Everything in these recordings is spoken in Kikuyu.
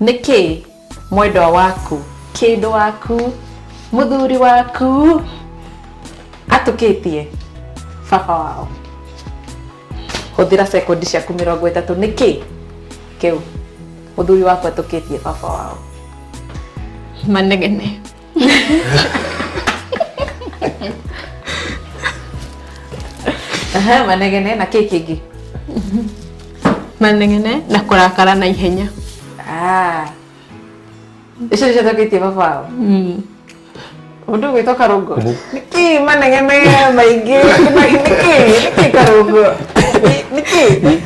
Nĩkĩ mwendwa waku, kĩndũ waku, mũthuri waku atũkĩtie baba wao? Hũthĩra sekondi ciaku 30. Nĩkĩ kĩu mũthuri waku atũkĩtie baba wao? Manegene. Aha, manegene na kĩ kĩngĩ? Manegene na kũrakara na ihenya. Ah. Icio nĩcio atũkĩtie baba wao? Mũndũ ũgwĩtwo Karũngo, nĩkĩ manegene maingĩ? Nĩkĩ Karũngo, nĩkĩ?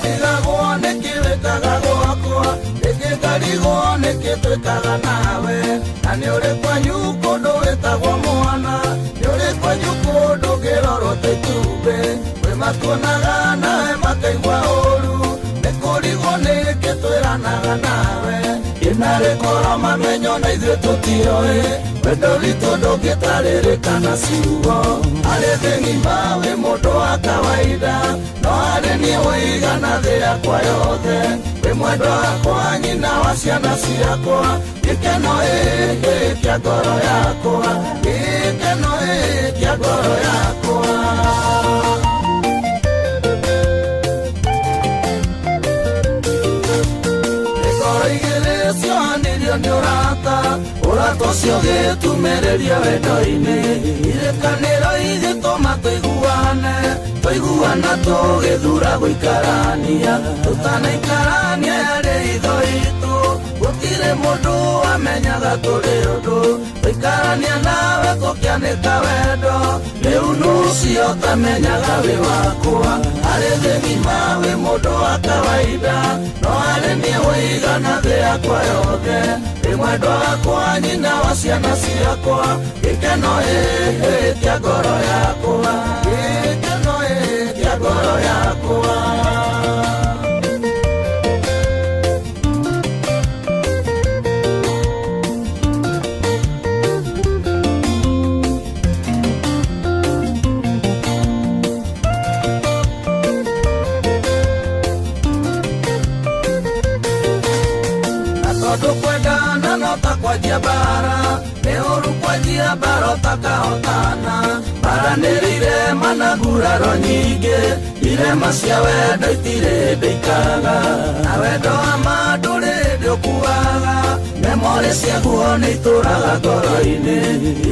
Ndigagwo nĩkĩ wĩkaga gwakwa, rĩngĩ ngarigwo nĩkĩ twĩkaga nawe. Na nĩ ũrĩ kwanyu kũndũ wĩtagwo mwana, nĩ ũrĩ kwanyu kũndũ ngĩrorwo ta itumbĩ. Kwĩ matuonaga nawe makaigua ũru, nĩ kũrigwo nĩkĩ twĩranaga nawe. Inarĩkorwo mamenyo na ithuĩ tũtioĩ, wendo witũ ndũngĩtarĩrĩka na ciugo. Harĩ thĩ ng'ima wĩ mũndũ wa kawaida, no harĩ niĩ ũigana thĩ yakwa yothe. Wĩ mwendwa wakwa, nyina wa ciana ciakwa, gĩkeno ĩkĩ kĩa ngoro yakwa, gĩkeno ĩkĩ kĩa ngoro yakwa. Ngoro igĩrĩ ciohanirio nĩ ũrata, ũrata ũcio ũgĩtumĩrĩria wendo-inĩ. Irĩkanĩro igĩtũma tũiguane, twaiguana tũgĩthura gũikarania. Tũtanaikarania yarĩ itho itũ, gũtirĩ mũndũ wamenyaga tũrĩ ũndũ. Tũikarania nawe tũkĩanĩka wendo, rĩu nũcio ũtamenyaga wĩ wakwa. Harĩ thĩ ng'ima wĩ mũndũ wa kawaida, no harĩ niĩ ũigana thĩ yakwa yothe. Wĩ mwendwa wakwa, nyina wa ciana ciakwa, gĩkeno ĩhĩ kĩa ngoro yakwa, gĩkeno ĩhĩ kĩa ngoro yakwa. Na tondũ kwendana no ta kwanjia mbara, nĩ ũru kwanjia mbara ũtakahotana. Mbara nĩrĩ irema na nguraro nyingĩ, irema cia wendo itirĩ hĩndĩ ikaga. Na wendo wa ma ndũrĩ hĩndĩ ũkuaga, memorĩ ciaguo nĩ itũraga ngoro-inĩ.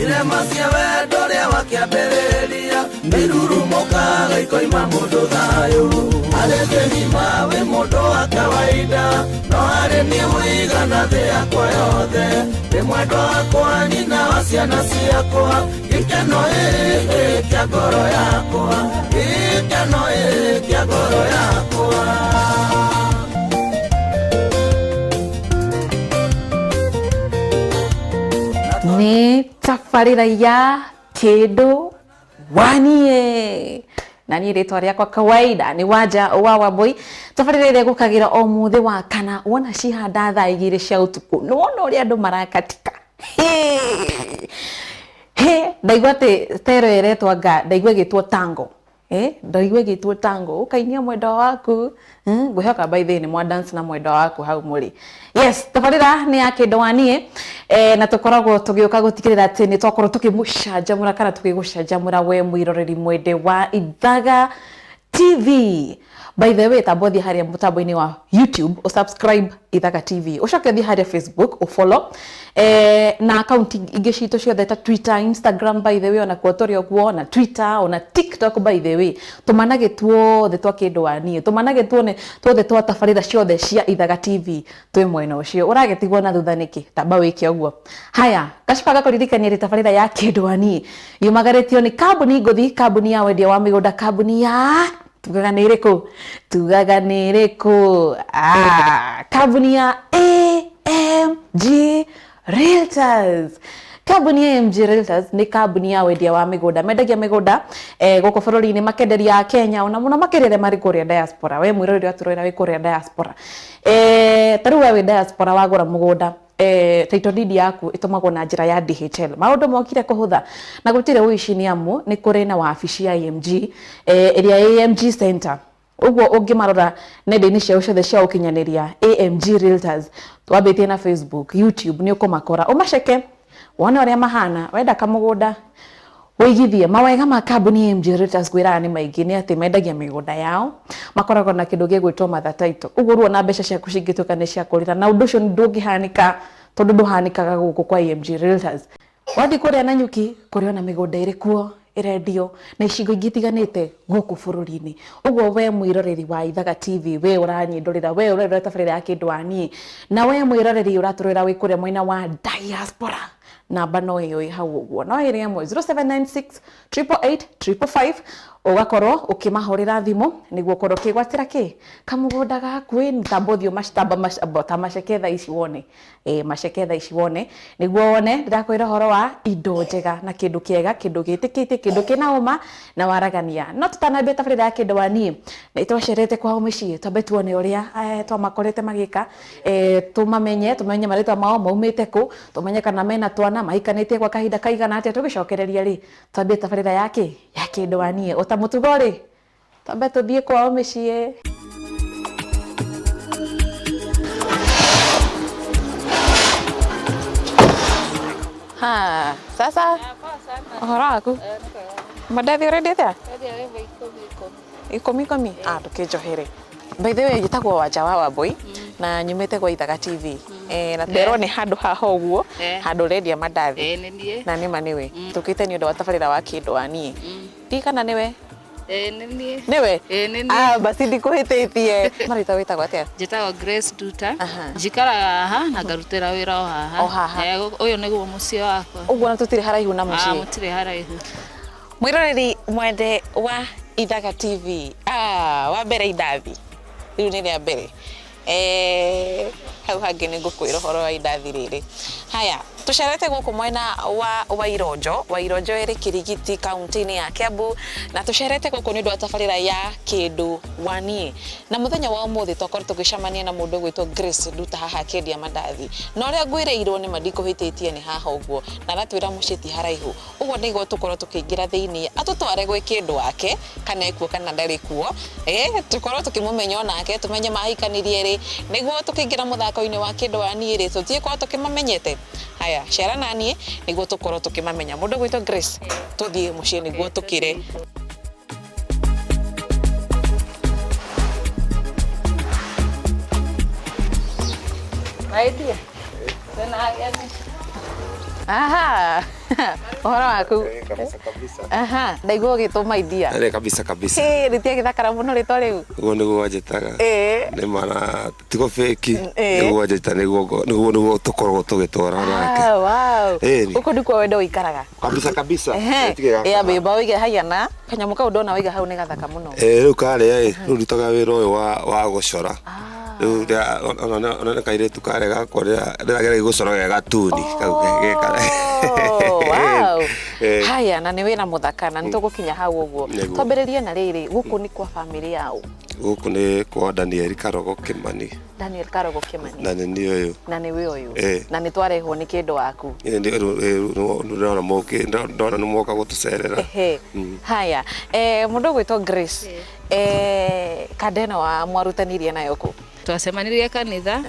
Irema cia wendo ũrĩa wa kĩambĩrĩria nĩ irurumũkaga ikoima mũndũ thayũ. Harĩ thĩ ng'ima wĩ mũndũ wa kawaida, no harĩ niĩ ũigana thĩ yakwa yothe. Wĩ mwendwa wakwa, nyina wa ciana ciakwa, gĩkeno ĩhĩ kĩa ngoro yakwa, gĩkeno ĩhĩ kĩa ngoro yakwa. Nĩ tabarĩra ya Kĩndũ Waniĩ, na niĩ rĩtwa rĩakwa kawaida nĩ Wanja wa Wambũi. Tabarĩra ĩrĩa ĩgũkagĩra o mũthĩ wa kana, wona cihanda thaa 2 cia ũtukũ, nĩ wona ũrĩa andũ marakatika. Hĩ, ndaigua atĩ style ĩretwo anga, ndaigua ĩgĩtwo tango. Eh, ndaigua ĩgĩtwo tango, ũkainia mwendwa waku. Ngwĩhoka by the way nĩ mwa dance na mwendwa waku hau mũrĩ. Yes, tabarĩra nĩ ya Kĩndũ wa Niĩ, na tũkoragwo tũgĩũka gũtigĩrĩra atĩ nĩ twakorwo tũkĩmũcanjamũra kana tũgĩgũcanjamũra we mwĩroreri mwende wa Ithaga TV. By the way, tamba ũthiĩ harĩa mũtambo-inĩ wa YouTube, ũsubscribe Ithaga TV. Ũcoke ũthiĩ harĩa Facebook, ũfollow. Na akaunti ingĩ citũ ciothe ta Twitter, Instagram by the way, onakuo tũrĩ o kuo, ona Twitter, ona TikTok by the way. Tũmanagĩ tuothe twa Kĩndũ wa Niĩ, tũmanagĩ tuothe twa tabarĩra ciothe cia Ithaga TV twĩ mwena ũcio. Ũragĩtigwo na thutha nĩkĩ? Tamba wĩke ũguo. Haya, ngacoka ngakũririkania atĩ tabarĩra ya Kĩndũ wa Niĩ yumagarĩtio nĩ kambuni ngũthi, kambuni ya wendia wa mĩgũnda, kambuni ya tugaga nĩ ĩrĩkũ? Tugaga nĩ ĩrĩkũ? Ah, kambuni ya AMG Realtors. Kambuni ya AMG Realtors nĩ kambuni ya wendia wa mĩgũnda. Mendagia mĩgũnda gũkũ bũrũri-inĩ, makenderia Kenya ona mũno makĩria arĩa marĩ kũrĩa diaspora. We mwĩroreri ũratũrorera wĩ kũrĩa diaspora, ta rĩu we wĩ diaspora wagũra mũgũnda, title deed yaku ĩtũmagwo na njĩra ya DHL. Maũndũ mokire kũhũtha na gũtirĩ ũici nĩ amu nĩ kũrĩ na wabici ya AMG, ĩrĩa AMG Center. Ũguo ũngĩmarora nenda-inĩ ciao ciothe cia ũkinyanĩria, AMG Realtors, wambĩtie na Facebook, YouTube, nĩ ũkũmakora, ũmaceke wone ũrĩa mahana. Wenda kamũgũnda wĩigithie. Mawega ma kambuni AMG Realtors kwĩraga nĩ maingĩ, nĩ atĩ mendagia mĩgũnda yao, makoragwo na kĩndũ gĩgwĩtwo mother title. Ũguo rĩu ona mbeca ciaku cingĩtuĩka nĩ ciakũrĩra, na ũndũ ũcio ndũngĩhanĩka tondũ ndũhanĩkaga gũkũ kwa AMG Realtors. Wathiĩ kũrĩa Nanyuki, kũrĩ ona mĩgũnda ĩrĩ kuo ĩrendio na icigo ingĩ itiganĩte gũkũ bũrũri-inĩ. Ũguo we mwĩroreri wa Ithaga TV, we ũranyĩndũrĩra, we ũrerorera tabarĩra ya Kĩndũ wa Niĩ, na we mwĩroreri ũratũrorera wĩ kũrĩa mwena wa diaspora, namba no ĩyo ĩ hau ũguo, no ĩrĩ ĩmwe, 0796 888 555, ũgakorwo ũkĩmahũrĩra thimũ nĩguo ũkorwo ũkĩgwatĩra kĩ kamũgũnda gaku. Ĩ tamba ũthiĩ ũmacitamba ta maceke thaa ici wone, maceke thaa ici wone, nĩguo wone ndĩrakwĩra ũhoro wa indo njega na kĩndũ kĩega, kĩndũ gĩtĩkĩtie, kĩndũ kĩna ũma na waragania. No tũtanambia tabarĩra ya Kĩndũ wa Niĩ, nĩ twacerete kwao mĩciĩ, twambe tuone ũrĩa twamakorete magĩka, tũmamenye, tũmenye marĩtwa mao, maumĩte kũ, tũmenye kana mena twana, mahikanĩtie gwa kahinda kaigana atĩa. Tũgĩcokereria rĩ, twambie tabarĩra ya kĩ ya Kĩndũ wa Niĩ. O ta mũtugo rĩ, twambe tũthiĩ kwao mĩciĩ. Ha, sasa ũhoro waku? Mandathi ũrendia atĩa? Ikũmi ikũmi. Ah, ndũkĩnjohere. By the way, njĩtagwo Wanja wa Wambui na nyumĩte gwa Ithaga TV. Na nderwo nĩ handũ haha ũguo, handũ ũrendia mandathi. Ĩĩ nĩ niĩ. Na nĩma nĩwe. Tũkĩte nĩ ũndũ wa tabarĩra wa Kĩndũ wa Niĩ. Ndiũĩ kana nĩwe? Ĩĩ nĩ niĩ. Nĩwe? Ĩĩ nĩ niĩ. Ah, basi ndikũhĩtĩtie. Marĩtwa wĩtagwo atĩa? Njĩtagwo Grace Nduta. Njikaraga haha na ngarutĩra wĩra o haha. O haha. Ũyũ nĩguo mũciĩ wakwa. Ũguo na tũtirĩ haraihu na Ah, mũciĩ. mũtirĩ haraihu. Mwĩroreri mwende wa Ithaga TV, ah, wa mbere indathi rĩu nĩ rĩa mbere, hau hangĩ nĩ ngũkwĩra ũhoro wa indathi rĩrĩ. Haya, tũcerete gũkũ mwena wa Waironjo. Waironjo ĩrĩ Kirigiti, kaunti-inĩ ya Kiambu, na tũcerete gũkũ nĩ ũndũ wa tabarĩra ya Kĩndũ wa Niĩ. Na mũthenya wa ũmũthĩ twakorwo tũgĩcemania na mũndũ ũgwĩtwo Grace Nduta haha akĩendia mandathi. Na ũrĩa ngwĩrĩirwo nĩ ma ndikũhĩtĩtie, nĩ haha ũguo, na aratwĩra mũciĩ ti haraihu. Ũguo nĩguo tũkorwo tũkĩingĩra thĩiniĩ, atũtware gwĩ kĩndũ wake, kana ekuo kana ndarĩ kuo, tũkorwo tũkĩmũmenya onake, tũmenye mahikanirie rĩ, nĩguo tũkĩingĩra mũthako-inĩ wa Kĩndũ wa Niĩ rĩ, tũtige tũkĩmamenyete. Haya, cera na niĩ nĩguo tũkorwo tũkĩmamenya. Mũndũ ũgwĩtwo Grace, tũthiĩ mũciĩ nĩguo tũkĩre. Maithia. Twĩna ageni. Aha, ũhoro waku? Kabisa kabisa. Aha, ndaigua ũgĩtwo maidia. Ĩĩ kabisa kabisa. Ĩ, rĩtiagĩthakara mũno rĩtwa rĩu. Ũguo nĩguo wanjĩtaga. Nĩ mana tigo fake. Nĩguo wanjĩta, nĩguo tũkoragwo tũgĩtwara nake. Ah, wow. Ĩni. Gũkũ nĩkuo wendo ũikaraga. Kabisa kabisa. Ĩtige gaka. Ĩ, amba ũige haiya na kanyamũ kau ndona waiga hau nĩ gathaka mũno. Rĩu karĩa ĩ, rĩu ndutaga wĩra ũyũ wa gũcora. Rĩu ona nĩ kairĩtu karĩa gakwa ndĩrageragia gũcora ge gatuni kau geka. Oh, wow. Haya, na nĩ wĩra mũthaka na nĩ tũgũkinya hau ũguo. Nĩguo. Twambĩrĩrie na rĩrĩ, gũkũ nĩ kwa bamĩrĩ yao? Gũkũ nĩ kwa Daniel Karogo Kimani. Daniel Karogo Kimani. Na nĩ niĩ ũyũ. Na nĩwe ũyũ. Na nĩ twarehwo nĩ kĩndũ waku. Ĩĩ, ndĩrona mũkĩ, ndona nĩ mwoka gũtũcerera. Ehe. Haya, mũndũ ũgwĩtwo Grace, kanda ĩno wa mwarutanirie nayo kũ? Twacemanirie kanitha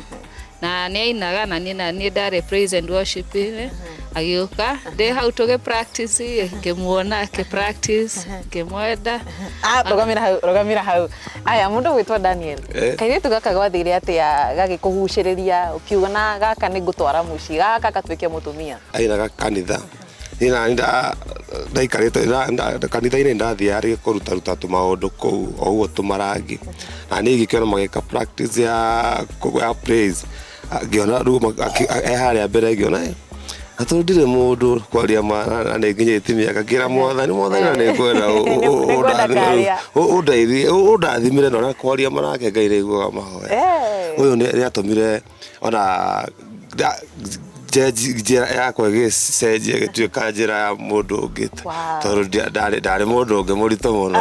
na nĩ ainaga na niĩ na niĩ ndarĩ praise and worship -inĩ. Agĩũka ndĩ hau tũgĩ practice, ngĩmuona akĩ practice, ngĩmwenda. Ah, rũgamĩra hau, rũgamĩra hau. Aya, mũndũ ũgwĩtwo Daniel, kairĩtu gaka gwathire atĩa gagĩkũgucĩrĩria ũkiuga na gaka nĩ ngũtwara mũciĩ, gaka gatuĩke mũtumia? Ainaga kanitha. Niĩ nani ndaikarĩte kanitha-inĩ, ndathiaga rĩngĩ kũrutaruta tũmaũndũ kũu o ũguo tũmarangi, na niĩ ngĩkĩona magĩka practice ya praise, ngĩona rĩu e harĩa mbere, ngĩona na tondũ ndirĩ mũndũ kwaria ma na nĩ nginyĩtie mĩaka, ngĩra Mwathani, Mwathani, na nĩ ngwenda Nĩngwenda karĩa. ũndeithie, ũndathimĩre na ũrĩa kwaria ma nake Ngai nĩ aiguaga mahoya. Ũyũ nĩ atũmire ona Njĩra yakwa ĩgĩcenjia ĩgĩtuĩka njĩra ya mũndũ ũngĩ, tondũ ndarĩ mũndũ ũngĩ mũritũ mũno.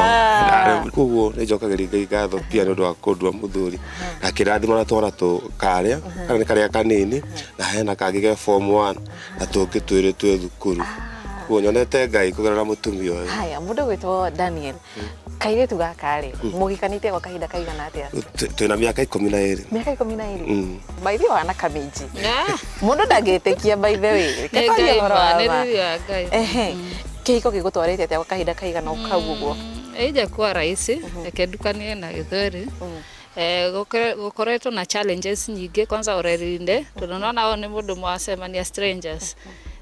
Koguo nĩ njokagĩria Ngai ngatho pia nĩ ũndũ wa kũndua mũthuri na kĩrathimo na twana tũkarĩa kana nĩ karĩa kanini, na hena kangĩ ke form 1 na tũngĩ twĩrĩ twĩ thukuru. Koguo nyonete Ngai kũgerera mũtumia ũyũ. Haya, mũndũ gwĩtwo Daniel, kairĩtu gaka rĩ, mũhikanĩtie gwa kahinda kaigana atĩa? Twĩna mĩaka 12. Mĩaka 12. By the way, wana kamĩnji mũndũ ndangĩtĩkia, by the way. Reke Nĩ twarie Ngai ũhoro ma, wa nĩ ma. riri wa Ngai. Ehe, kĩhiko gĩgũtwarĩte atĩa gwa kahinda kaigana kau ũguo? Haijakuwa rahisi, reke ndukanie na gĩthweri. Gũkoretwo na challenges nyingĩ, kwanza ũreri-inĩ, tondũ nona ũyũ nĩ mũndũ mwacemania strangers,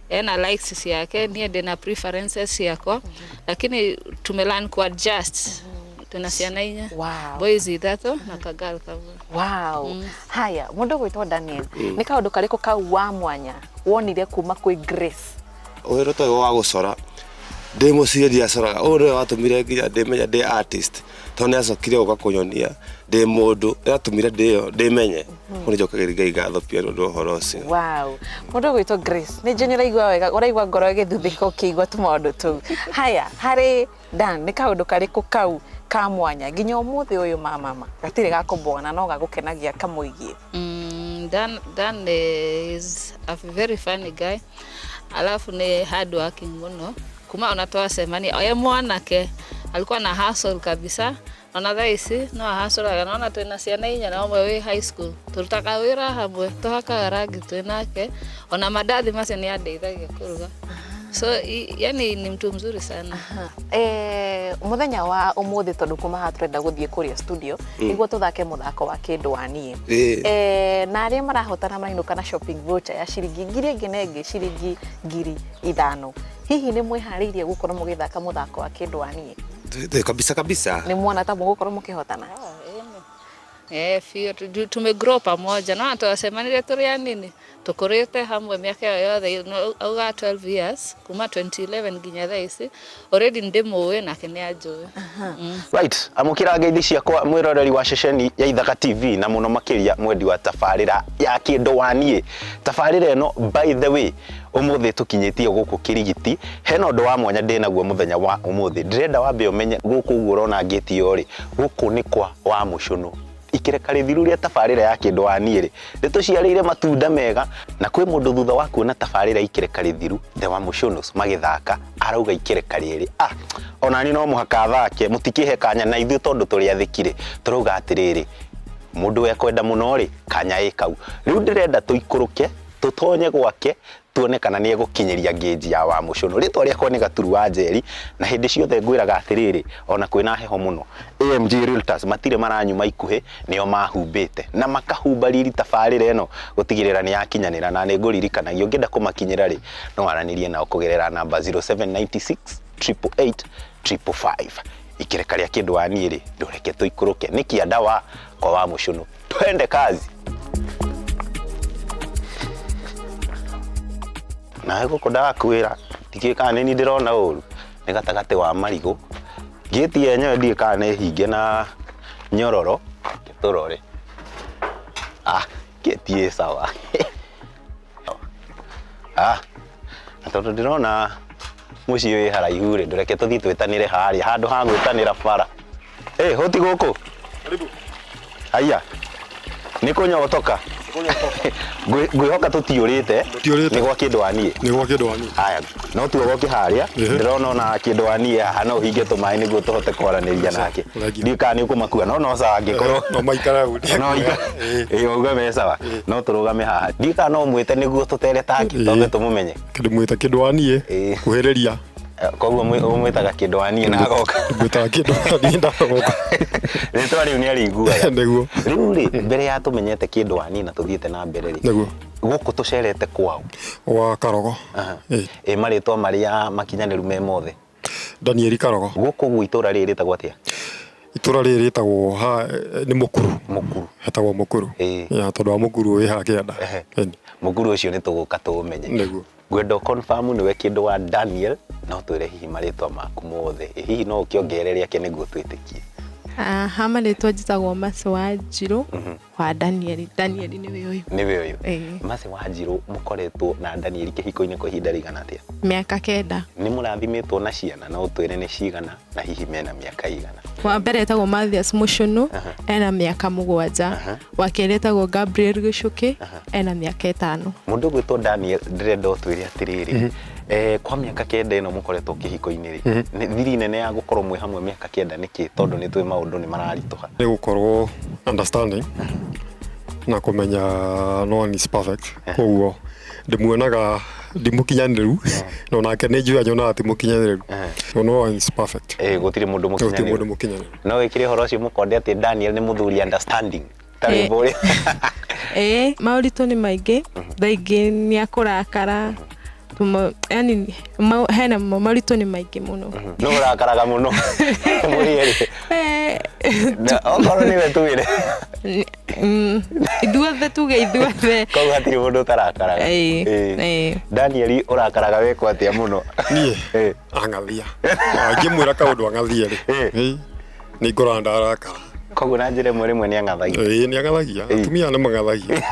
ena likes ciake, niĩ ndĩna preferences ciakwa, lakini tumelearn kuadjust. Tuna ciana 4. Boys 3 na kagirl kamwe. Wow. Haya, mũndũ gwĩtwo Daniel, nĩ kaũndũ karĩkũ kau wa mwanya wonire kuma kwĩ Grace? Wĩra ta ũyũ wa gũcora ndĩ mũciĩ ndiacoraga, ũyũ nĩwe watũmire nginya ndĩmenya ndĩ artist, tondũ nĩ acokire gũka kũnyonia ndĩ mũndũ, nĩ atũmire ndĩyo ndĩmenye. Koguo nĩ njokagĩria Ngai ngatho pia nĩ ũndũ wa ũhoro ũcio. Wow. Mũndũ gwĩtwo Grace, nĩ njũĩ nĩ ũraigua wega, ũraigua ngoro ĩgĩthuthĩka ũkĩigua tũmaũndũ tũu. Haya, harĩ Dan, nĩ kaũndũ karĩkũ kau ka mwanya nginya ũmũthĩ ũyũ ma mama gatirĩ gakũmboa na no gagũkenagia kamũigie? Dan is a very funny guy, alafu ni hard working mũno. Kuma ona twacemania e mwanake alikuwa na hustle kabisa, ona thaa ici no hustleaga. Naona twĩna ciana 4 na ũmwe wĩ high school, tũrutaga wĩra hamwe, tũhakaga rangi twĩ nake, ona mandathi macio nĩ andeithagia kũruga. So yani ni mtu mzuri sana. Mũthenya wa ũmũthĩ, tondũ kuma haha tũrenda gũthiĩ kũrĩa studio nĩguo tũthake mũthako wa kĩndũ wa niĩ. Na arĩa marahotana marainũka na shopping voucher ya ciringi ngiri ĩngĩ na ĩngĩ, ciringi 5,000. Hihi nĩ mwĩharĩirie gũkorwo mũgĩthaka mũthako wa kĩndũ wa niĩ? Kabisa kabisa. Nĩ muona ta mũgũkorwo mũkĩhotana? Biũ, tumegrow pamoja, no twacemanire tũrĩ anini, tũkũrĩte hamwe mĩaka ĩyo yothe, auga 12 years kuma 2011 nginya thaa ici, already ndĩmũĩ nake nĩ anjũĩ. Right, amũkĩra ngeithi ciakwa mwĩroreri wa ceceni ya Ithaka TV, na mũno makĩria mwendi wa tabarĩra ya kĩndũ wa niĩ. Tabarĩra ĩno, by the way, ũmũthĩ tũkinyĩtie gũkũ Kĩrigiti. Hena ũndũ wa mwanya ndĩnaguo mũthenya wa ũmũthĩ. Ndĩrenda wambe ũmenye gũkũ ũguo ũrona ngĩti ĩyo rĩ, gũkũ nĩ kwa wa Mũcũnũ. Ikĩreka rĩthiru rĩa tabarĩra ya kĩndũ wa niĩ rĩ, rĩtũciarĩire matunda mega, na kwĩ mũndũ thutha wa kuona tabarĩra ikĩreka rĩthiru the wa Mũcũnũ magĩthaka arauga ikĩreka rĩrĩ, onani no mũhaka athake, mũtikĩhe kanya na ithuĩ tondũ tũrĩ athĩki rĩ, tũrauga atĩrĩrĩ, mũndũ ekwenda mũno rĩ, kanya ĩ kau. Rĩu ndĩrenda tũikũrũke tũtonye gwake tuone kana nĩ egũkinyĩria ngĩnji ya wa Mũcũnũ. Rĩtwa rĩakwa nĩ Gaturu wa Njeri, na hĩndĩ ciothe ngwĩraga atĩrĩrĩ, ona kwĩna heho mũno, AMG Realtors matirĩ maranyuma ikuhĩ, nĩo mahumbĩte na makahumba riri tabarĩra ĩno gũtigĩrĩra nĩ yakinyanĩra. Na nĩ ngũririkanagia ũngĩenda kũmakinyĩra rĩ, no waranĩrie nao kũgerera namba 0796 888 555. Ikĩreka rĩa kĩndũ wa niĩ rĩ, ndũreke tũikũrũke nĩ kĩanda wa kwa wa Mũcũnũ, twende kazi. Nawe gũkũ ndakwĩra ndikĩĩ kana nĩ niĩ ndĩrona ũru, nĩ gatagatĩ wa marigũ. Ngĩti yenyewe ndiĩ kana nĩ hinge na nyororo, tũrore. Ngĩti ĩ sawa. Na tondũ ndĩrona mũciĩ wĩ haraihu rĩ, ndũreke tũthiĩ twĩtanĩre harĩa handũ ha gwĩtanĩra bara. Hoti gũkũ? Karibu. Haiya. Nĩ kũnyotoka. Ngwĩhoka tũtiũrĩte. Tũtiũrĩte. Nĩ gwa kĩndũ wa niĩ. Nĩ gwa kĩndũ wa niĩ. Haya, no tuogoke harĩa. Ndĩrona ona kĩndũ wa niĩ haha no ũhinge tũmaĩ nĩguo tũhote kwaranĩria nake. Thengiũ. Ndiũĩ kana nĩ ũkũmakua, no no sawa angĩkorwo. No maikara hau. No ikara. Ũguo me sawa. No tũrũgame haha. Ndiũĩ kana no ũmwĩte nĩguo tũtere take, twambe tũmũmenye. Kĩndũ mwĩta kĩndũ wa niĩ, kuhĩrĩria. Koguo ũmwĩtaga kĩndũ wa niĩ na agoka. Mwĩtaga kĩndũ wa niĩ na agoka. Rĩtwa rĩu nĩ arĩiguaga. Nĩguo. Rĩu rĩ, mbere ya tũmenyete kĩndũ wa niĩ na tũthiĩte na mbere rĩ, Nĩguo. gũkũ tũcerete kwao? Gwa Karogo. Ĩ marĩtwa marĩa makinyanĩru me mothe? Danieli Karogo. Gũkũ ũguo itũra rĩrĩ rĩtagwo atĩa? Itũra rĩrĩ rĩtagwo ha, nĩ Mũkuru. Mũkuru. Hetagwo Mũkuru. Ya, tondũ wa Mũkuru wĩ haha kĩanda. Mũkuru ũcio nĩ tũgũka tũũmenye. Nĩguo. Ngwenda confirm nĩwe kĩndũ wa Daniel, no twĩre hihi marĩtwa maku mothe. Hihi no ũkĩongerere rĩake nĩguo twĩtĩkie. Ha marĩtwa njĩtagwo Mercy Wanjirũ wa Danieli. Danieli nĩwe ũyũ. Nĩwe ũyũ. Ĩĩ. Mercy Wanjirũ, mũkoretwo na Danieli kĩhiko-inĩ kwa ihinda rĩigana atĩa? Mĩaka 9. Nĩ mũrathimĩtwo na ciana, no ũtwĩre nĩ cigana na hihi mena mĩaka igana? Wa mbere etagwo Mathias Mũcũnũ, ena mĩaka 7. Wa kerĩ etagwo Gabriel Gĩcũkĩ, ena mĩaka 5. Mũndũ ũgwĩtwo Daniel, ndĩrenda ũtwĩre atĩrĩrĩ, kwa mĩaka 9 ĩno mũkoretwo kĩhiko-inĩ rĩ, nĩ thiri nene ya gũkorwo mwĩ hamwe mĩaka 9 nĩkĩ? Tondũ nĩ twĩ maũndũ nĩ mararitũha. Nĩ gũkorwo understanding na kũmenya no one is perfect, koguo ndĩmuonaga ndimũkinyanĩru, no nake nĩ njũĩ anyonaga ti mũkinyanĩru, so no one is perfect. Gũtirĩ mũndũ Gũtirĩ mũndũ mũkinyanĩru. Mũkinyanĩru. No wĩkĩre ũhoro ũcio mũkonde atĩ Daniel nĩ mũthuri understanding ta rwĩmbo ũrĩa. Ĩĩ, maũritũ nĩ maingĩ, thaa ingĩ nĩ akũrakara, yani hena maũritũ nĩ maingĩ mũno. No ũrakaraga mũno mũrĩ erĩ? Na okorwo nĩwe twĩre. Ithuothe, tuge ithuothe. Koguo hatirĩ mũndũ ũtarakaraga? Ĩĩ. Ĩĩ. Ĩĩ. Daniel, ũrakaraga wekwo atĩa mũno? Niĩ ang'athia, angĩmwĩra kaũndũ ang'athie rĩ, nĩ ngorana ndarakara. Koguo na njĩra ĩmwe rĩmwe nĩ ang'athagia? Ĩĩ, nĩ ang'athagia. Atumia nĩ mang'athagia.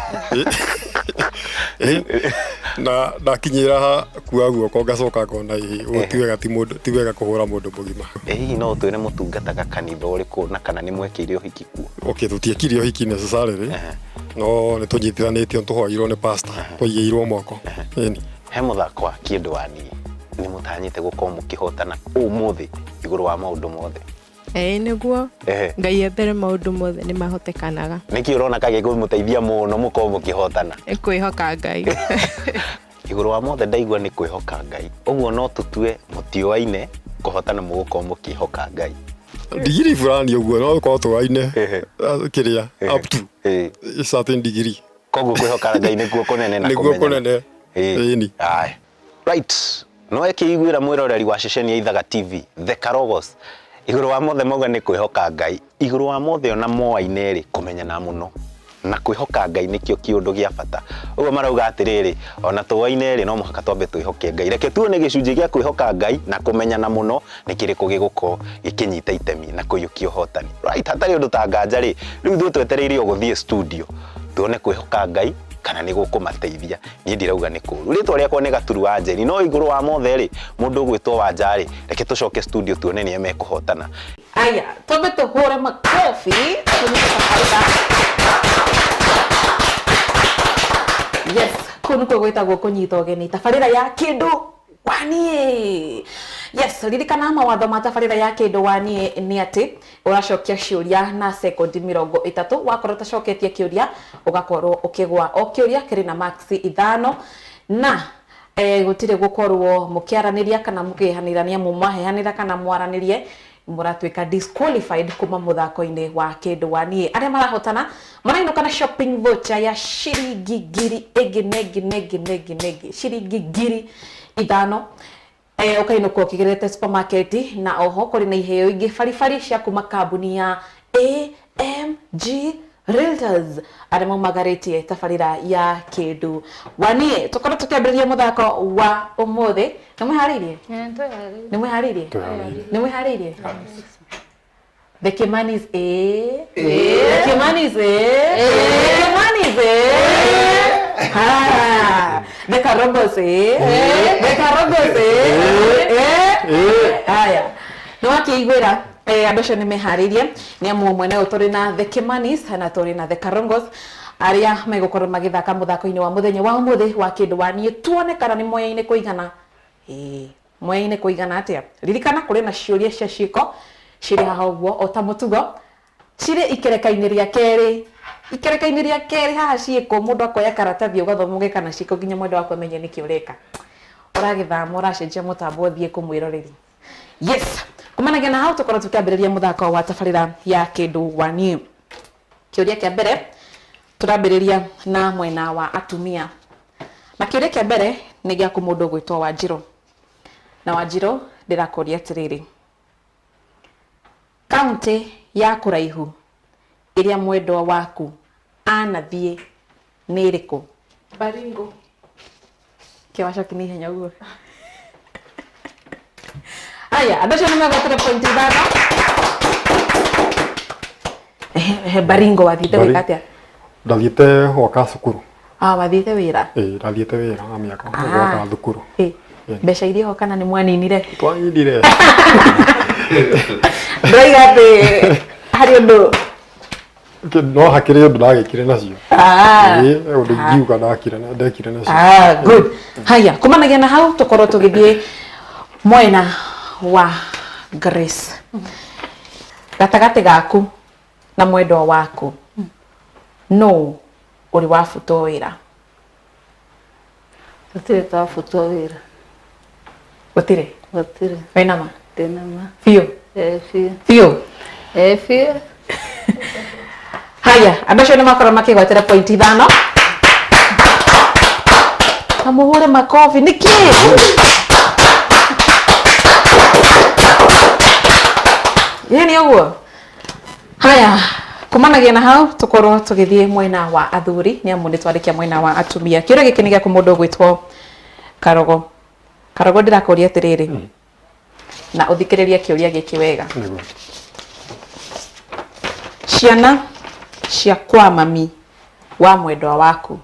Ĩĩ. Na ndakinyĩra ha kuoya guoko ngacoka ngona ĩĩ, ũũ ti wega, ti mũndũ, ti wega kũhũra mũndũ mũgima. Ĩ hihi no ũtwĩre mũtungataga kanitha ũrĩkũ na kana nĩ mwekĩire ũhiki kuo? Okay, tũtiekire ũhiki necessarily, no nĩ tũnyitithanĩtio, nĩ tũhoeirwo nĩ pastor, twaigĩirwo moko. Ĩni. He mũthako wa kĩndũ wa niĩ nĩ mũtanyĩte gũkorwo mũkĩhotana ũmũthĩ igũrũ wa maũndũ mothe? Ĩĩ, nĩguo. Ngai e mbere, maũndũ mothe nĩ mahotekanaga. Nĩkĩ ũrona kagĩkũmũteithia mũno mũkorwo mũkĩhotana? Nĩ kwĩhoka Ngai. Igũrũ wa mothe ndaigua nĩ kwĩhoka Ngai, ũguo no tũtue mũtiũaine kũhotana mũgũkorwo mũkĩhoka Ngai? Degree fulani ũguo no ũkorwo tũaine kĩrĩa up to a certain degree. Koguo kwĩhoka Ngai nĩkuo kũnene na Nĩguo kũmenyana. Kũnene. Ĩni. Aye. Right, no ĩkĩiguĩra mwĩroreri wa ceceni ya Ithaga TV, The Karogos, igũrũ wa mothe mauga nĩ kwĩhoka Ngai, igũrũ wa mothe ona moaine rĩ, kũmenyana mũno na kwĩhoka Ngai nĩkĩo kĩũndũ gĩa bata. Ũguo marauga atĩrĩrĩ, ona tũaine rĩ, no mũhaka twambe twĩhoke Ngai. Reke tuone gĩcunjĩ gĩa kwĩhoka Ngai na kũmenyana mũno nĩ kĩrĩkũ gĩgũkorwo gĩkĩnyita itemi na kũiyũkia ũhotani. Right, hatarĩ ũndũ ta nganja rĩ, rĩu ithuĩ twetereire o gũthiĩ studio tuone kwĩhoka Ngai kana nĩ gũkũmateithia. Niĩ ndirauga nĩ kũru. Rĩtwa rĩakwa nĩ Gaturu wa Njeri, no igũrũ wa mothe rĩ, mũndũ ũgwĩtwo Wanja rĩ, reke tũcoke studio tuone nĩa mekũhotana. Aya, twambe tũhũre makobi tũnyite tabarĩra. Yes, kũu nĩkuo gwĩtagwo kũnyita ũgeni tabarĩra ya kĩndũ waniĩ. Yes, ririkana mawatho ma tabarĩra ya kĩndũ waniĩ nĩ atĩ ũracokia ciũria na sekondi 30. Wakorwo ũtacoketie kĩũria, ũgakorwo ũkĩgwa. O kĩũria kĩrĩ na marks 5, na gũtirĩ gũkorwo mũkĩaranĩria kana mũkĩhanĩra, nĩ amu mwaheanĩra kana mwaranĩrie mũratuĩka disqualified kuma mũthako-inĩ wa kĩndũ wa niĩ. Arĩa marahotana marainũka na shopping voucher ya ciringi ngiri ĩngĩ nengĩ nengĩ nengĩ nengĩ, ciringi 5,000, ũkainũka ũkĩgerete supermarket. Na oho kũrĩ na iheo ingĩ baribari cia kuma kambuni ya AMG Realtors arĩa maumagarĩtie tabarĩra ya kĩndũ waniĩ. Tũkorwo tũkĩambĩrĩria mũthako wa ũmũthĩ. Nĩ mwĩharĩirie? Nĩ mwĩharĩirie? Nĩ mwĩharĩirie? The Kimanis, eh? The Kimanis, eh? The Kimanis, eh? Ah, the Karogos, eh? The Karogos, eh? Eh? Haya. Nĩ wakĩiguĩra andũ acio nĩ meharĩirie, nĩ amu mwena ũyũ tũrĩ na The Kimanis na tũrĩ na The Karongos arĩa megũkorwo magĩthaka mũthako-inĩ wa mũthenya wa ũmũthĩ wa kĩndũ wa niĩ. Tuone kana nĩ moyaine kũigana. Ĩĩ, moyaine kũigana atĩa. Ririkana kũrĩ na ciũria cia ciĩko cirĩ haha ũguo o ta mũtugo, cirĩ ikereka-inĩ rĩa kerĩ, ikereka-inĩ rĩa kerĩ haha ciĩko. Mũndũ akoya karatathi ũgathoma ũgeka na ciĩko nginya mwendwa waku amenye nĩkĩ ũreka, ũragĩthama, ũracenjia mũtambo ũthiĩ kũmwĩroreri. Yes, kumanagia na hau tũkorwo tũkĩambĩrĩria mũthako wa tabarĩra ya kĩndũ wa niĩ. Kĩũria kĩa mbere tũrambĩrĩria na mwena wa atumia, na kĩũria kĩa mbere nĩ gĩaku mũndũ ũgwĩtwo Wanjirũ. Na Wanjirũ, ndĩrakũria atĩrĩrĩ, kaunti ya kũraihu ĩrĩa mwendwa waku anathiĩ nĩ ĩrĩkũ? Baringo. Kĩwacoki nĩ ihenya ũguo. Aya, andũ acio nĩ megwatire point 5. Ehe, Baringo wathiĩte gwĩka atĩa? Ndathiĩte gwaka cukuru. Ah, wathiĩte wĩra? Ĩĩ, ndathiĩte wĩra wa mĩaka gwaka thukuru. Ĩ, mbeca iria ho kana nĩ mwaninire? Twaninire. Ndĩroiga atĩ harĩ ũndũ No hakĩrĩ ũndũ ndagĩkire nacio. Ah. Ĩĩ, ũndũ ingiuga ndakire ndekire nacio. Ah, good. Haya, kumanagia na hau tukorwo tũgĩthiĩ mwena wa Grace. Gatagatĩ gaku na mwendwa waku no ũrĩ wabutwo wĩra? Tũtirĩ twabutwo wĩra. Gũtirĩ? Gũtirĩ. Wĩna ma? Ndĩna ma. Biũ? Ĩĩ biũ. Biũ? Ĩĩ biũ. Haya, andũ acio nĩ makorwo makĩgwatĩra point ithano. Na mũhũre makobi nĩkĩ? Ĩĩ nĩ ũguo. Haya, kumanagia na hau tukorwo tũgĩthiĩ mwena wa athuri nĩ amu nĩ twarĩkia mwena wa atumia. Kĩũria gĩkĩ nĩ gĩaku mũndũ ũgwĩtwo Karogo. Karogo ndĩrakũria atĩrĩrĩ, na ũthikĩrĩrie kĩũria gĩkĩ wega. Nĩguo. Ciana cia kwa mami wa mwendwa waku,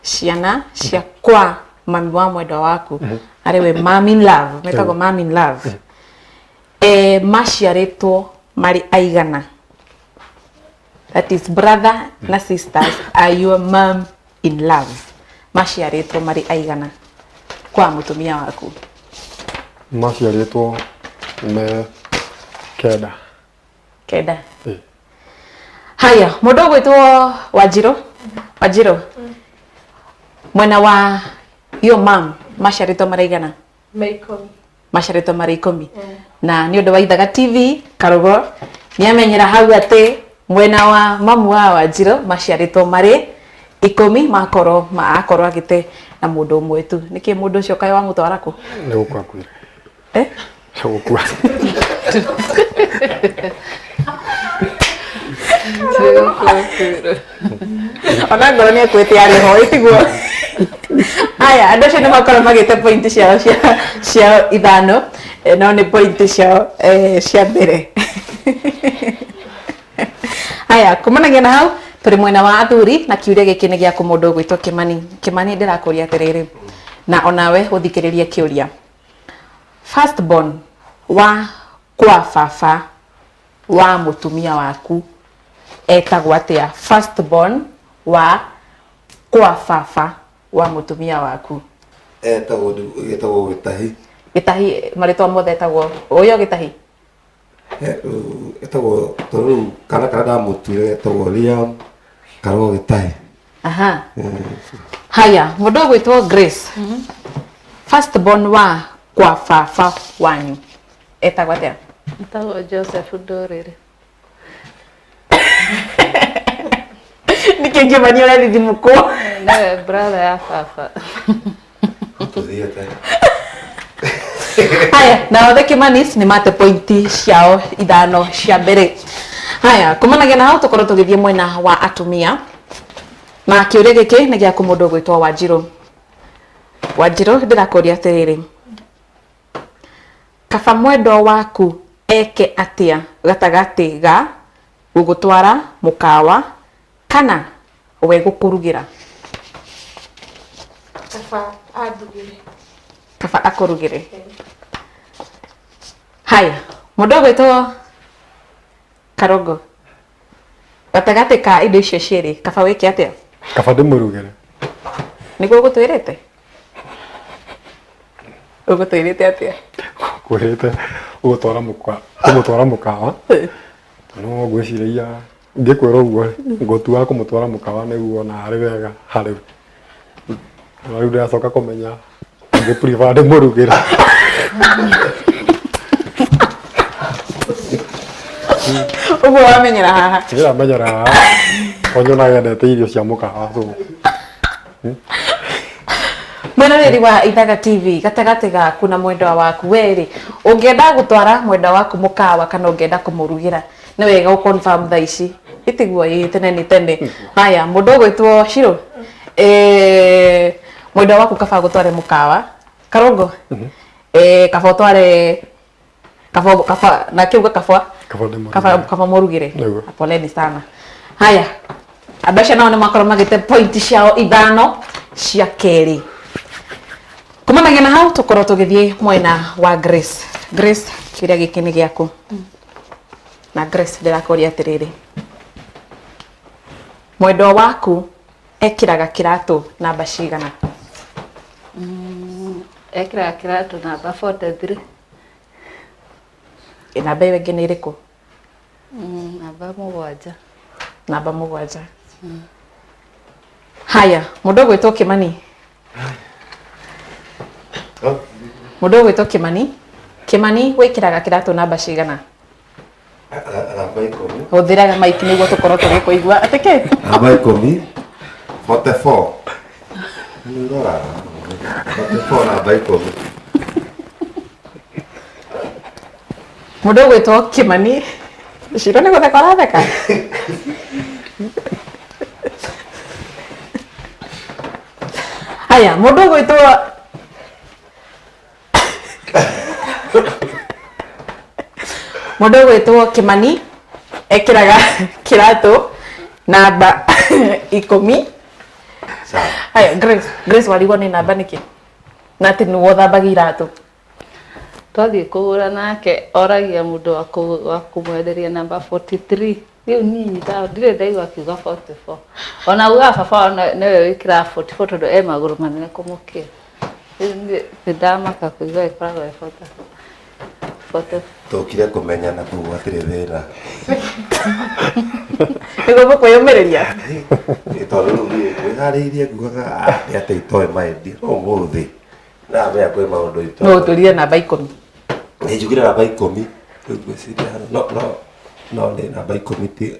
ciana cia kwa mami wa mwendwa waku arĩ we mom in love, metagwo mom in love, maciarĩtwo marĩ aigana? That is brother na sisters are your mom in love, maciarĩtwo marĩ aigana kwa mũtumia waku? Maciarĩtwo me kenda. Kenda. Ĩĩ. Haya, mũndũ ũgwĩtwo Wanjirũ, Wanjirũ, mwena wa your mom maciarĩtwo marĩ aigana? Me ikũmi. Maciarĩtwo marĩ ikũmi. Na nĩ ũndũ wa Ithaga TV, Karugo nĩamenyera hau atĩ mwena wa mamu wa Wanjirũ maciarĩtwo marĩ ikũmi, makorwo akorwo agĩte na mũndũ ũmwe tu. Nĩkĩ mũndũ ũcio kaĩ wamũtwara kũ? Nĩ gũkua akuire. Eh? Nĩ gũkua. Ona ngoro nĩ akuĩte arĩ ho ĩtiguo. Aya, andũ acio nĩ makorwo magĩte point ciao cia ithano, no nĩ point ciao cia mbere. Haya, kumanagia na hau tũrĩ mwena wa athuri na kiũria gĩkĩ nĩ gĩaku mũndũ ũgwĩtwo Kĩmani. Kĩmani, ndĩrakũria atĩrĩrĩ, na onawe ũthikĩrĩrie kĩũria. First born wa kwa baba wa mũtumia waku etagwo atĩa? First born wa kwa baba wa mũtumia waku. Etagwo etagwo Gĩtahi. Gĩtahi, marĩtwa mothe etagwo ũyũ Gĩtahi? Etagwo tondũ rĩu kana karĩa ndamũtuire etagwo Liam Karogo Gĩtahi. Aha. Haya, mũndũ ũgwĩtwo Grace. First born wa kwa baba wanyu etagwo atĩa? Etagwo Joseph Ndũrĩrĩ. Nĩkĩ Kĩmani ũrethithimũkwo? Nĩwe brother ya baba. Tũthiĩte. Haya, na othe Kĩmanis nĩ mate pointi ciao ithano cia mbere. Haya, kumanagia na hau tũkorwo tũgĩthiĩ mwena wa atumia na kĩũria gĩkĩ nĩ gĩaku mũndũ ũgwĩtwo Wanjirũ. Wanjirũ, ndĩrakũria atĩrĩrĩ, kaba mwendwa waku eke atĩa gatagatĩ ga gũgũtwara mũkawa kana we gũkũrugĩra? Kaba andugĩre. Kaba akũrugĩre. Haya, mũndũ ũgwĩtwo Karongo, gatagatĩ ka indo icio cierĩ, kaba wĩke atĩa? Kaba ndĩmũrugĩre. Nĩguo ũgũtwĩrĩte? Ũgũtwĩrĩte atĩa? Kwĩrĩte ũgũtwara mũka kũmũtwara mũkawa. No ngwĩciragia ngĩkwĩra ũguo ngũtua kũmũtwara mũkawa nĩguo ona arĩ wega harĩ we. Na rĩu ndĩracoka kũmenya ngĩ prefer ndĩmũrugĩre. Ũguo wamenyera haha? Ndĩramenyera haha. O nyonaga endete irio cia mũkawa so. Mwĩroreri wa Ithaga TV, gatagatĩ gaku na mwendwa waku werĩ, ũngĩenda gũtwara mwendwa waku mũkawa kana ũngĩenda kũmũrugĩra, nĩ wega ũ confirm thaa ici ĩtiguo? Ĩ tene nĩ tene. Haya, mũndũ ũgwĩtwo Shiro, mwendwa waku kaba gũtware mũkawa, Karongo, kaba ũtware kaba kaba na kiuga kaba Kaba ndĩmũrugĩre. Kaba kaba mũrugĩre. Nĩguo. Poleni sana. Haya, andũ acio nao nĩ makorwo magĩte pointi ciao ithano cia kerĩ. Kumanagia na hau tũkorwo tũgĩthiĩ mwena wa Grace. Grace, kĩũria gĩkĩ nĩ gĩaku. Na Grace, ndĩrakũria atĩrĩrĩ, mwendwa waku ekĩraga kĩratũ namba cigana? Ekĩraga kĩratũ namba 43. Ĩ, namba ĩyo ĩngĩ nĩ ĩrĩkũ? Namba 7. Namba 7. Haya, mũndũ ũgwĩtwo Kĩmani. Mũndũ ũgwĩtwo Kĩmani. Kĩmani wĩkĩraga kĩratũ namba cigana? Namba 10. Hũthĩra mic nĩguo tũkorwo tũgĩkũigua. Atĩ kĩ? Namba 10. 44. Nĩ ũroraga. 44 namba 10. Mũndũ ũgwĩtwo Kĩmani. Ciro nĩ gũtheka ũratheka? Haya, mũndũ ũgwĩtwo mũndũ ũgwĩtwo Kĩmani ekĩraga kĩratũ namba 10. Sawa. Haya, Grace, Grace warigwo nĩ namba nĩkĩ? Na atĩ nĩwe ũthambagia iratũ. Twathiĩ kũgũra nake oragia mũndũ wa kũmwenderia namba 43. Rĩu niĩ nyitaga ndirĩ ndaigua akiuga 44. Ona augaga baba wao nĩwe wĩkĩraga 44 tondũ e magũrũ manene kũmũkĩra. Rĩu niĩ nĩ ndamaka kũigua ĩkoragwo ĩ 44. Tũkire kũmenyana koguo hatirĩ thĩna. Nĩguo mũkwĩyũmĩrĩria. Ĩ, tondũ rĩu niĩ ngwĩharĩirie ngugaga nĩ atĩ itoĩ maendia no ũmũthĩ ndamenya kwĩ maũndũ itoĩ. No ũtũrire namba 10. Nĩ njugire namba 10. Rĩu ngwĩciria no no no nĩ namba 10 ti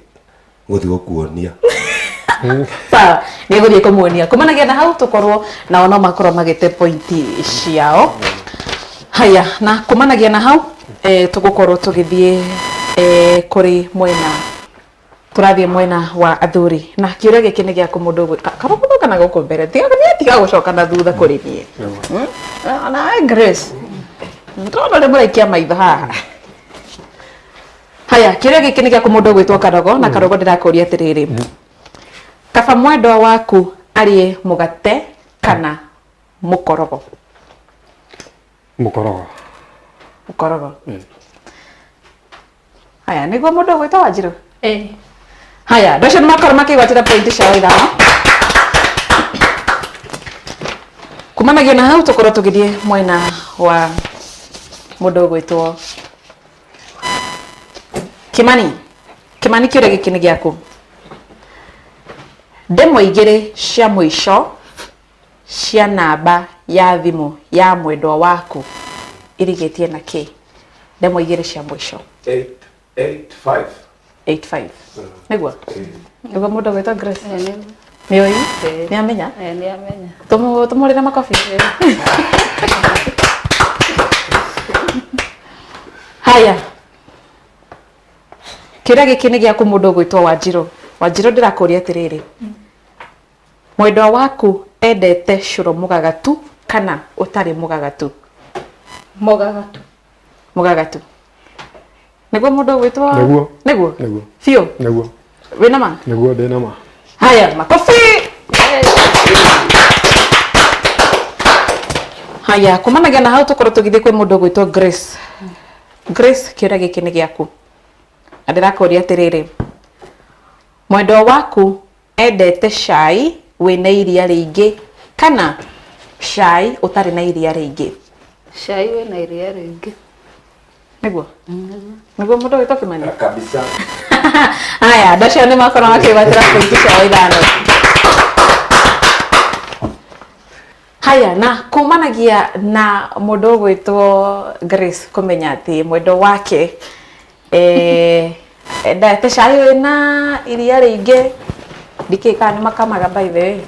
gũthiĩ gũkuonia. Sawa, nĩ gũthiĩ kũmuonia. Kumanagia na hau tũkorwo nao no makorwo magĩte pointi ciao. Haya, na kumanagia na hau tũgũkorwo tũgĩthiĩ kũrĩ mwena tũrathiĩ mwena wa athuri. Na kĩũria gĩkĩ nĩ gĩaku mũndũ kaba gũcoka na gũkũ mbere. Tiga gũcoka na thutha kũrĩ niĩ. Ona we Grace. Ndĩrona ũrĩa mũraikia maitho haha. Haya, kĩũria gĩkĩ nĩ gĩaku mũndũ ũgwĩtwo Karogo, na Karogo ndĩrakũria atĩrĩrĩ. Kaba mwendwa waku arĩe mũgate kana mũkorogo? Mũkorogo. Mũkorogo. Haya, nĩguo mũndũ ũgwĩtwo Wanjirũ? Ĩĩ. Haya, andũ acio nĩmakorwo makĩgwatĩra pointi ciao ithano. Kumanagia na hau tũkorwo tũgĩthiĩ mwena wa mũndũ ũgwĩtwo Kĩmani. Kĩmani, kĩũria gĩkĩ nĩ gĩaku. Ndemwa igĩrĩ cia mũico cia namba ya thimũ ya mwendwa waku irigĩtie na kĩ? Ndemwa igĩrĩ cia mũico. 885. 85. Nĩguo? Nĩguo mũndũ ũgwĩtwo Grace? Nĩguo. Nĩ oĩ? Nĩ amenya? Nĩ amenya. Tũmũrĩre makobi. Haya. Kĩũria gĩkĩ nĩ gĩaku mũndũ ũgwĩtwo Wanjirũ. Wanjirũ ndĩrakũria atĩrĩrĩ. Mwendwa waku endete cũrũ mũgagatu kana ũtarĩ mũgagatu? Mũgagatu. Mũgagatu. Nĩguo mũndũ ũgwĩtwo? Nĩguo. Nĩguo? Nĩguo. Biũ? Nĩguo. Wĩna ma? Nĩguo ndĩna ma. Haya, makobi. Haya, kumanagia na hau tũkorwo tũgĩthiĩ kwĩ mũndũ ũgwĩtwo Grace. Grace, kĩũria gĩkĩ nĩ gĩaku. Na ndĩrakũria atĩrĩrĩ. Mwendwa waku endete cai wĩna iria rĩingĩ kana cai ũtarĩ na iria rĩingĩ? Cai wĩna iria rĩingĩ. Nĩguo? Nĩguo mũndũ ũgwĩtwo Kĩmani? Kabisa. Haya, andũ acio nĩ makorwo makĩgwatĩra pointi ciao ithano. Haya, na kumanagia na mũndũ ũgwĩtwo Grace kũmenya atĩ mwendwa wake endete cai wĩna iria rĩingĩ. Ndikĩũĩ kana nĩ makamaga by the way.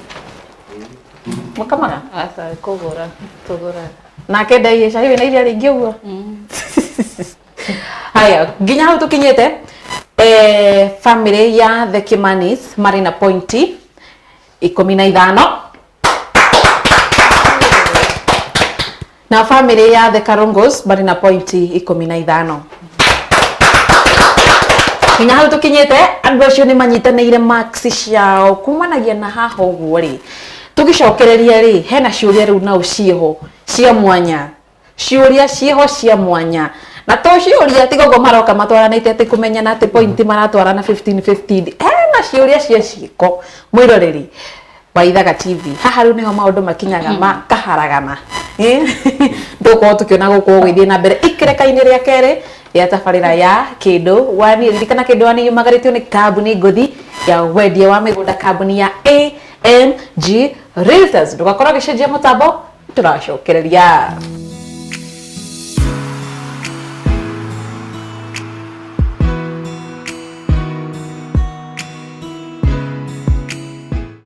Makamaga? Aca, kũgũra tũgũraga. Nake ndaiye cai wĩna iria rĩingĩ ũguo. Haya, nginya hau tũkinyĩte family ya The Kimanis marĩ na pointi 15. Na family ya The Karongos marĩ na pointi 15. Twakinya hau tukinyite andu acio ni manyitanĩire marks ciao kumanagia na haha ũguo rĩ, tũgĩcokereria rĩ, hena ciũria rĩu nao ciĩho cia mwanya, ciũria ciĩho cia mwanya, na to ciũria tiga ũguo maroka matwaranĩte atĩ kũmenyana atĩ point maratwarana 15 15, hena ciũria cia ciĩko. Mwĩroreri wa Ithaga TV, haha rĩu nĩho maũndũ makinyaga makaharagana. Tũgũkorwo tũkĩona gũkũ gũgĩthiĩ na mbere ikereka-inĩ rĩa kerĩ rĩa tabarĩra ya Kĩndũ Wani. Ririkana Kĩndũ Wani yumagarĩtio nĩ kambuni ngũthi ya wendia wa mĩgũnda, kambuni ya AMG Realtors. Ndũgakorwo ũgĩcenjia mũtambo, tũracokereria.